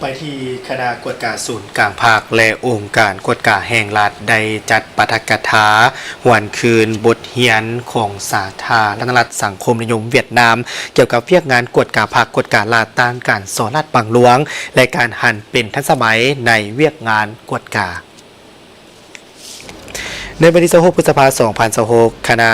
ໄປທີ່ຄະນະກວດກາສູນກາງພັກ ແລະ ອົງການກວດກາແຫ່ງລັດ ໄດ້ຈັດປາຖະກະຖາຫວນຄືນບົດຮຽນຂອງສາທາລະນະລັດສັງຄົມນິຍົມຫວຽດນາມ ກ່ຽວກັບວຽກງານກວດກາພັກ, ກວດກາລັດ, ຕ້ານການສໍ້ລາດບັງຫຼວງ ແລະ ການຫັນເປັນທັນສະໄໝໃນວຽກງານກວດກາ. ໃນວັນທີຊາວຫົກ ພຶດສະພາ ສອງພັນຊາວຫົກ ຄະນະ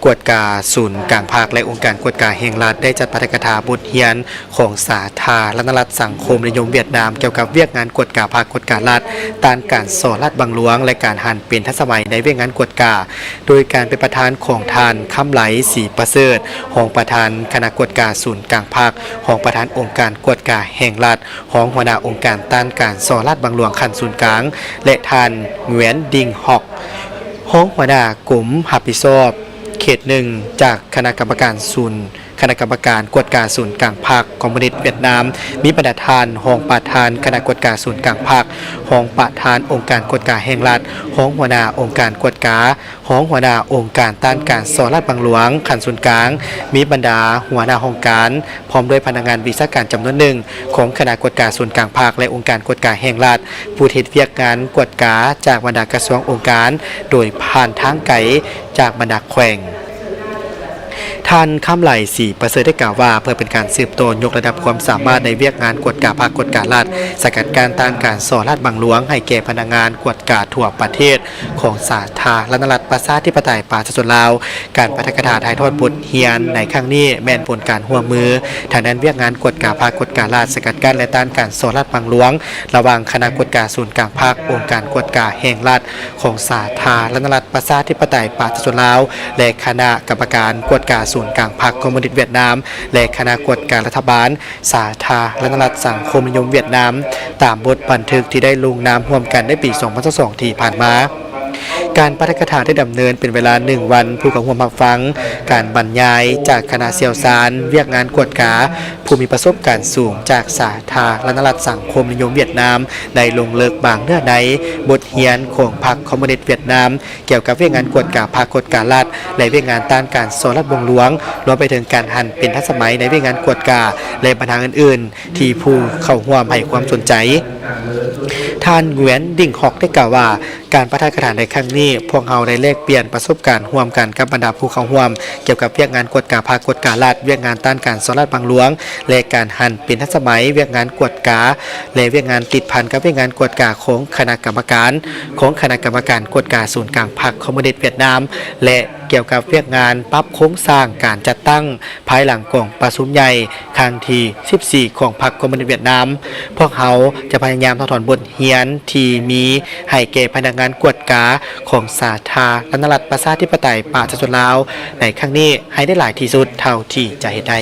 ກວດກາສູນກາງພັກ ແລະ ອົງການກວດກາແຫ່ງລັດ ໄດ້ຈັດປາຖະກະຖາບົດຮຽນຂອງສາທາລະນະລັດສັງຄົມນິຍົມຫວຽດນາມ ກ່ຽວກັບວຽກງານກວດກາພັກ, ກວດກາລັດ, ຕ້ານການສໍ້ລາດບັງຫຼວງ ແລະ ການຫັນເປັນທັນສະໄໝໃນວຽກງານກວດກາ ໂດຍການເປັນປະທານຂອງທ່ານ ຄຳໄຫຼ ສີປະເສີດ ຮອງປະທານຄະນະກວດກາສູນກາງພັກ, ຮອງປະທານອົງການກວດກາແຫ່ງລັດ, ຮອງຫົວໜ້າອົງການຕ້ານການສໍ້ລາດບັງຫຼວງຂັ້ນສູນກາງ ແລະ ທ່ານ ງວຽນ ດິງ ຮອກ ຮອງຫົວໜ້າກົມຮັບຜິດຊອບເຂດໜຶ່ງ ຈາກຄະນະກຳມະການສູນ ຄະນະກຳມະການກວດກາສູນກາງພັກຄອມມູນິດຫວຽດນາມ, ມີບັນດາທ່ານຮອງປະທານຄະນະກວດກາສູນກາງພັກ, ຮອງປະທານອົງການກວດກາແຫ່ງລັດ, ຮອງຫົວໜ້າອົງການກວດກາ, ຮອງຫົວໜ້າອົງການຕ້ານການສໍ້ລາດບັງຫຼວງຂັ້ນສູນກາງ, ມີບັນດາຫົວໜ້າຫ້ອງການ ພ້ອມດ້ວຍພະນັກງານວິຊາການຈຳນວນໜຶ່ງຂອງຄະນະກວດກາສູນກາງພັກ ແລະ ອົງການກວດກາແຫ່ງລັດ, ຜູ້ເຮັດວຽກງານກວດກາຈາກບັນດາກະຊວງອົງການ ໂດຍຜ່ານທາງໄກຈາກບັນດາແຂວງ. ທ່ານ ຄຳໄຫຼ ສີປະເສີດ ໄດ້ກ່າວວ່າ ເພື່ອເປັນການສືບຕໍ່ຍົກລະດັບຄວາມສາມາດໃນວຽກງານກວດກາພັກ, ກວດກາລັດ, ສະກັດກັ້ນຕ້ານການສໍ້ລາດບັງຫຼວງໃຫ້ແກ່ພະນັກງານກວດກາທົ່ວປະເທດ ຂອງສາທາລະນະລັດປະຊາທິປະໄຕປະຊາຊົນລາວ, ການປາຖະກະຖາຖ່າຍທອດບົດຮຽນໃນຄັ້ງນີ້ ແມ່ນຜົນການຮ່ວມມືທາງດ້ານວຽກງານກວດກາພັກ, ກວດກາລັດ, ສະກັດກັ້ນ ແລະ ຕ້ານການສໍ້ລາດບັງຫຼວງ ລະຫວ່າງຄະນະກວດກາສູນກາງພັກ, ອົງການກວດກາແຫ່ງລັດຂອງສາທາລະນະລັດປະຊາທິປະໄຕປະຊາຊົນລາວ ແລະ ຄະນະກຳມະການກວດກາສູນກາງພັກຄອມມູນິດຫວຽດນາມ ແລະ ຄະນະກວດກາລັດຖະບານ ສາທາລະນະລັດສັງຄົມນິຍົມຫວຽດນາມ ຕາມບົດບັນທຶກທີ່ໄດ້ລົງນາມຮ່ວມກັນໃນປີສອງພັນຊາວສອງທີ່ຜ່ານມາ. ການປາຖະກະຖາໄດ້ດຳເນີນເປັນເວລາໜຶ່ງວັນ, ຜູ້ເຂົ້າຮ່ວມຮັບຟັງການບັນຍາຍຈາກຄະນະຊ່ຽວຊານວຽກງານກວດກາ ຜູ້ມີປະສົບການສູງຈາກສາທາລະນະລັດສັງຄົມນິຍົມຫວຽດນາມ ໄດ້ລົງເລິກບາງເນື້ອໃນບົດຮຽນຂອງພັກຄອມມູນິດຫວຽດນາມ ກ່ຽວກັບວຽກງານກວດກາພັກ, ກວດກາລັດ ແລະ ວຽກງານຕ້ານການສໍ້ລາດບັງຫຼວງ, ລວມໄປເຖິງການຫັນເປັນທັນສະໄໝໃນວຽກງານກວດກາ ແລະ ບັນຫາອື່ນໆ ທີ່ຜູ້ເຂົ້າຮ່ວມໃຫ້ຄວາມສົນໃຈ. ທ່ານ ງວຽນ ດິງຮອກ ໄດ້ກ່າວວ່າ ການປາຖະກະຖາໃນຄັ້ງນີ້ ພວກເຮົາໄດ້ແລກປ່ຽນປະສົບການຮ່ວມກັນກັບບັນດາຜູ້ເຂົ້າຮ່ວມ ກ່ຽວກັບວຽກງານກວດກາພັກ, ກວດກາລັດ, ວຽກງານຕ້ານການສໍ້ລາດບັງຫຼວງ ແລະ ການຫັນເປັນທັນສະໄໝວຽກງານກວດກາ ແລະ ວຽກງານຕິດພັນກັບວຽກງານກວດກາຂອງຄະນະກຳມະການ ຂອງຄະນະກຳມະການກວດກາສູນກາງພັກຄອມມູນິດຫວຽດນາມ ແລະ ກ່ຽວກັບວຽກງານປັບໂຄງສ້າງການຈັດຕັ້ງພາຍຫຼັງກອງປະຊຸມໃຫຍ່ຄັ້ງທີສິບສີ່ຂອງພັກຄອມມູນິດຫວຽດນາມ. ພວກເຮົາຈະພະຍາຍາມຖອດຖອນບົດຮຽນທີ່ມີໃຫ້ແກ່ພະນັກງານກວດກາຂອງສາທາລະນະລັດປະຊາທິປະໄຕປະຊາຊົນລາວໃນຄັ້ງນີ້ໃຫ້ໄດ້ຫຼາຍທີ່ສຸດເທົ່າທີ່ຈະເຮັດໄດ້.